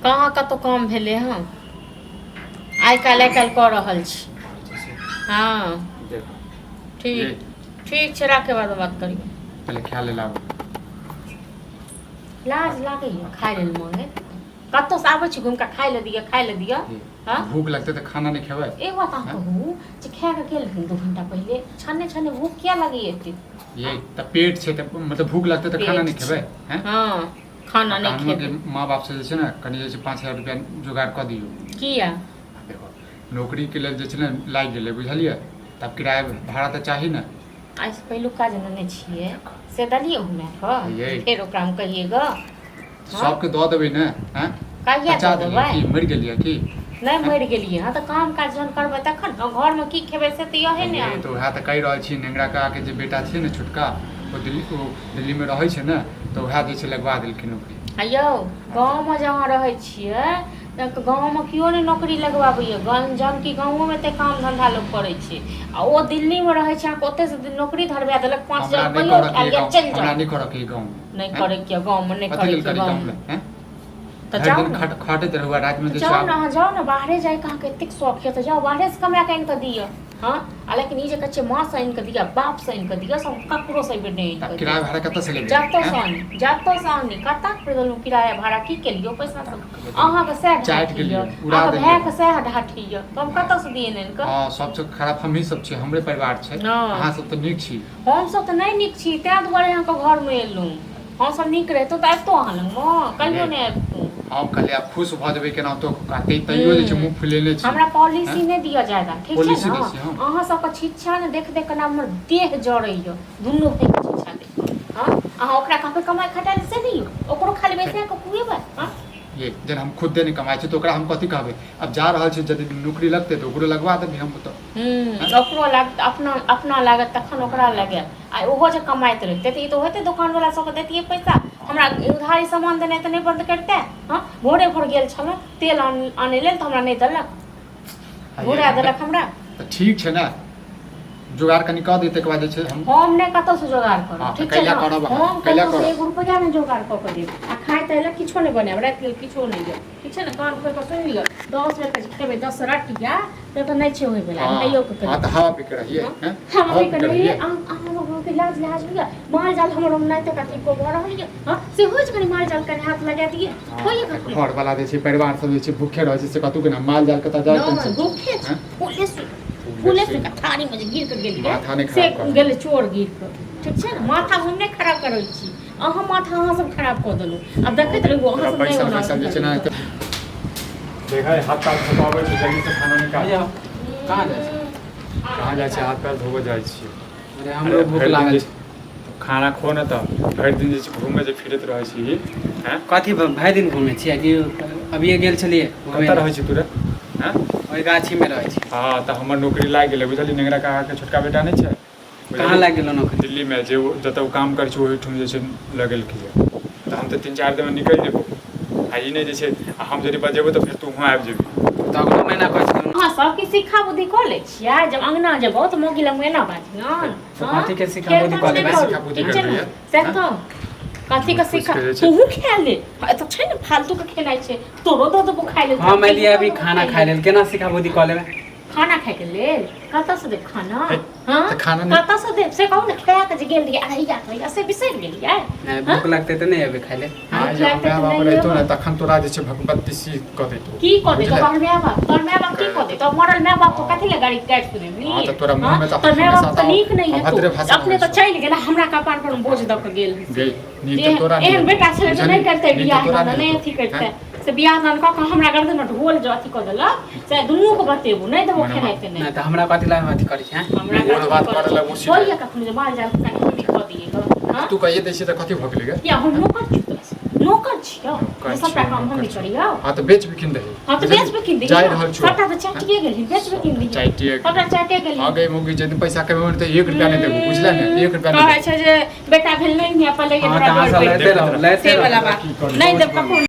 कहाँ कतहु काम भेलै हँ? आइ काल्हि आइ काल्हि कऽ रहल छी। हँ। देखो। ठीक ठीक छै, राखे, बाद में बात करियौ। पहिले खाय ले लाबू। लाज लागैए खाय लेल मांगे? कतहुसँ आबै छी घुमि कऽ, खाय लए दिअ, खाय लए दिअ। हँ, भूख लगतै तऽ खाना नहि खेबै? एक बात अहाँ कहू जे खाए कऽ गेल रहथिन 2 घंटा पहिले, छन्ने छन्ने भूख किया लगैए एते? ये तऽ पेट छै तऽ मतलब भूख लगतै तऽ खाना नहि पेट खेबै? हैं? हँ, खाना नहि कानून के खेबै। माँ बाप से जे छै ने कनि जे छै 5,000 रुपया जोगाड़ कऽ दियौ। किया? देखो, नौकरीके लेल जे छै ने लागि गेलै, बुझलियै? तब किराया भाड़ा तऽ चाही ने। आइसँ पहिलुका जे नेने छियै से देलियै घुमा कऽ। ये। फेर ओकरा हम कहियै गऽ? सबके दऽ देबै ने, हैं? कहिया बचा दऽ देलियै देबै? की? मरि गेलियै की? नहि मरि गेलियै हँ, तऽ काम काज जहन करबै तखन ने घरमे की खेबै से तऽ इहे ने। ये तऽ उएह तऽ कहि रहल छी, नेंगरा काकाके जे बेटा छै ने छोटका, ओ दिल्ली, ओ दिल्लीमे रहै छै ने, तऽ उएह जे छै लगवा देलखिन नौकरी। आ यौ, गाँवमे जे अहाँ रहै छियै तऽ गाँवमे केओ नहि नौकरी लगबाबैए, जहन कि गाँवोमे एते काम धन्धा लोक करै छै, आ ओ दिल्लीमे रहै छै, अहाँके ओतहिसँ नौकरी धरबा देलक, पाँच हमरा हजार नहि रुपैओ करऽ उठा के लिअ, गाँव चलि हमरा जाउ। नहि करऽ के गाँवमे। नहि हैं? करैके गाँवमे, नहि कथी लेल करैके करी गाँवमे? गाँवमे, हैं? तऽ भरि जाउ दिन ने। खटैत रहू आ रातिमे तऽ जे छै जाउ ने। आब अहाँ जाउ ने बाहरे, जाइके अहाँके एतेक शौक यऽ तऽ जाउ, बाहरेसँ कमा कऽ आनि कऽ दिअ। हँ, आ लेकिन ई जे कहै छियै माँसँ आनि कऽ दिअ, बापसँ आनि कऽ दिअ, से हम ककरोसँ एहि बेर नहि आनि तब कऽ किराया देब। भाड़ा कतऽसँ लेबै? जतऽसँ हैं? आनी, जतऽसँ आनी। कतऽ देलहुँ किराया भाड़ा? की केलियै पैसा सब? अहाँके सएह चाटि ढाठी गेलियै, यऽ, उड़ा अहाँके देलियै। भायके सएह ढाठी यऽ, तऽ हम कतऽसँ दिअ आनि कऽ? हँ, सबसँ खराब हमही सब छियै, हमरे परिवार छै। हँ। अहाँ सब तऽ नीक छी। हमसब तऽ नहि नीक छी, ताहि दुआरे अहाँके घरमे एलहुँ। हमसब नीक रहितहुँ तऽ अबितहुँ अहाँ लगमे? कहियो नहि अबितहुँ। हम कहलियै आब खुश भऽ जेबै केनाहितो, कहतै तैयो जे छै मुँह फुलेने छी। हमरा पॉलिसी नहि दिअ ज्यादा, ठीक छै? पॉलिसी ने दै छी हम। अहाँ सबके छिच्छा ने देख देख कऽ ने हमर देह जरैए, दुनू भाइके छिच्छा देख कऽ। हँ, अहाँ ओकरा कहबै कमाइ खटाइ लए, से नहि यौ, ओकरो खाली बैसा कऽ खुएबै? हँ। ये जहन हम खुदे नहि कमाइ छी तऽ ओकरा हम कथी कहबै? आब जा रहल छी, यदि नौकरी लगतै तऽ ओकरो लगवा देबै हम ओतऽ। ओकरो लागत, अपना अपना लागत तखन ओकरा लगायत। आ ओहो जे कमाइत रहितै तऽ ई तऽ होइतै, दोकानवला सबके दैतियै पैसा। हमरा उधारी सामान देनाइ तऽ नहि बन्द करितै? हँ, भोरे भोर गेल छलहुँ तेल आनै लेल तऽ हमरा नहि देलक, घुरा देलक हमरा। तऽ ठीक छै ने, जोगाड़ कनि कऽ दियौ, ताहिके बाद जे छै हम हम नहि कतौसँ जोगाड़ करब। हँ, तऽ ठीक छै कैला ने? करब अहाँ? हम कैला कतौसँ करब? एगो रुपैआ नहि जोगाड़ कऽ कऽ देब, आ खाय ताय लए किछो नहि बनायब, राति लेल किछो नहि यऽ। ठीक छै ने? कान खोलि कऽ सुनि लिअ, 10 बेरके जे खेबै 10 रटिया से तऽ नहि छै होइवला। भाइयोके हँ कहियौ। तऽ हवा पी के रहियै, हैं? हम हवा अभी पी के कनि रहियै। अहाँ सबके लाज लिहाज होइए? माल जाल हमर ओनाहिते कथी को भऽ रहल यऽ? हँ, से होइ छै कनि माल जाल कनि हाथ लगा दियै, होइए कखनो? घर वाला जे छै, परिवार सब जे छै भूखे रहै छै, से कतहु के ना माल जाल के तऽ जाय नहि भूखे छै। हैं? फूले से फूले से थारीमे जे गिर कऽ गेलियै माथा नहि से खराब कर। गेलै चोर गिर कऽ। ठीक छै ने? माथा हम नहि खराब करै छी, अहाँ माथा अहाँ सब खराब कऽ देलहुँ। आब देखैत रहू अहाँ सब नहि बैसल ओना बैसल जे छै ने करू। देखै, हाथ पैर धोबाबै छै, जल्दी से खाना निकाल। भैया, कहाँ जाइ छी? कहाँ जाइ छै? हाथ पैर धोबऽ जाइ छियै। अरे, हमरो भूख भरि दिन लागल जे छै। खाना खो ने तऽ। भरि दिन जे छै घूमे जे फिरैत रहै छी, हैं? कथी भरि दिन घूमै छियै कि? अभिये गेल छलियै घूमै कतऽ लए। रहै छी तू रे, हैं? ओहि गाछीमे रहै छी। हँ, तऽ हमर नौकरी लागि गेलै, बुझलियै? नेंगरा काकाके छोटका बेटा नहि छै? कहाँ लागि गेलौ नौकरी? दिल्लीमे, जे ओ जतऽ ओ काम करै छै ओहिठाम जे छै लगेलकै। तऽ हम तऽ 3-4 दिनमे निकलि जेबौ, आ ई नहि जे छै, आ हम यदि बजेबौ तऽ फेर तू वहाँ आबि जेबही। तऽ अगलो महीना कहै छलहुँ। अहाँ सबके सिखा बुद्धि कऽ लै छियै? जब अङ्गना जेबौ तऽ मौगी लगमे एना बाजियौन? तऽ कथी के सिखा बुद्धि कऽ लेबै? सिखा बुद्धि ठीक छै करबै ने? सएह तऽ कथी के सिखा? के जे छै- तूहू खा ले, एतऽ छै ने फालतू के खेनाइ छै, तोरो दऽ देबो खाइ लेल। हम एलियै अभी खाना खाइ लेल, केना सिखा बुद्धि कऽ लेबै? खाना खाइके लेल कतऽसँ देब खाना? हे, हँ, तऽ खाना नहि- कतऽसँ देब से कहू ने? खा कऽ जे गेल रहियै अढ़ैया अढ़ैया से बिसरि गेलियै? नहि, भूख लगतै तऽ नहि एबै खाइ लेल? आ भूख जे लागतै माय तऽ बाप नहि रहितौ ने एबै। तखन तोरा जे छै भगवती सी कऽ देतौ। की कऽ देतौ? बुझले? तोहर माय बाप, तोहर माय बाप की कऽ देतौ? मरल माय बाप को कथी लए गाड़ी काटि सुनेबही? हँ, तऽ तोरा मुँहमे तऽ तोहर माय बाप हमेशा तऽ नीक नहि हेतौ। अभद्र भाषा अपने तऽ बजै छौ। चलि गेल, हमरा कपार पर बोझ दऽ कऽ गेल। गे, नीक तऽ तोरा नहि एहन हेतौ। बेटा छलै तऽ नहि बुझलही? करतै नीक तऽ बियाह तोरा दान, नहि नहि हेतौ। अथी करतै से बियाह दान कऽ कऽ हमरा गर्दन मे ढोल जे अथी कऽ देलक से दुनू के बतेबो, नहि देबो मने खेनाइ तेनाइ। नहि तऽ हमरा कथी लए अथी करै छै? हमरा बोझ भात करऽ लगबो सीधे। होइए कखनो जे माल जाल के कनि कनि कऽ दियै गऽ? हँ? तू कहिए दै छियै तऽ कथी भऽ गेलै गे? किया, हम नौकर छी तोरा से? नौकर छियौ नौकर जे सबटा छियौ, काम हम नौकर छियौ। करियौ? हँ, तऽ बेच बिकिन दही। हँ, तऽ बेच बिकिन दही। जाय रहल छियौ। सबटा तऽ चाटिए गेलही, बेच बिकिन दही। चाटिए सबटा चाटिए गेलही। हँ गई मौगी, जे दिन पैसा कमेबो ने तऽ 1 रुपया नहि देबो, बुझले ने? 1 रुपया कहै नहि। छै जे बेटा भेल नहि पहिले। हँ, तऽ अहाँ सब लैते रहू, लैते से रहू। वाला बात की करू? नहि देब ककरो।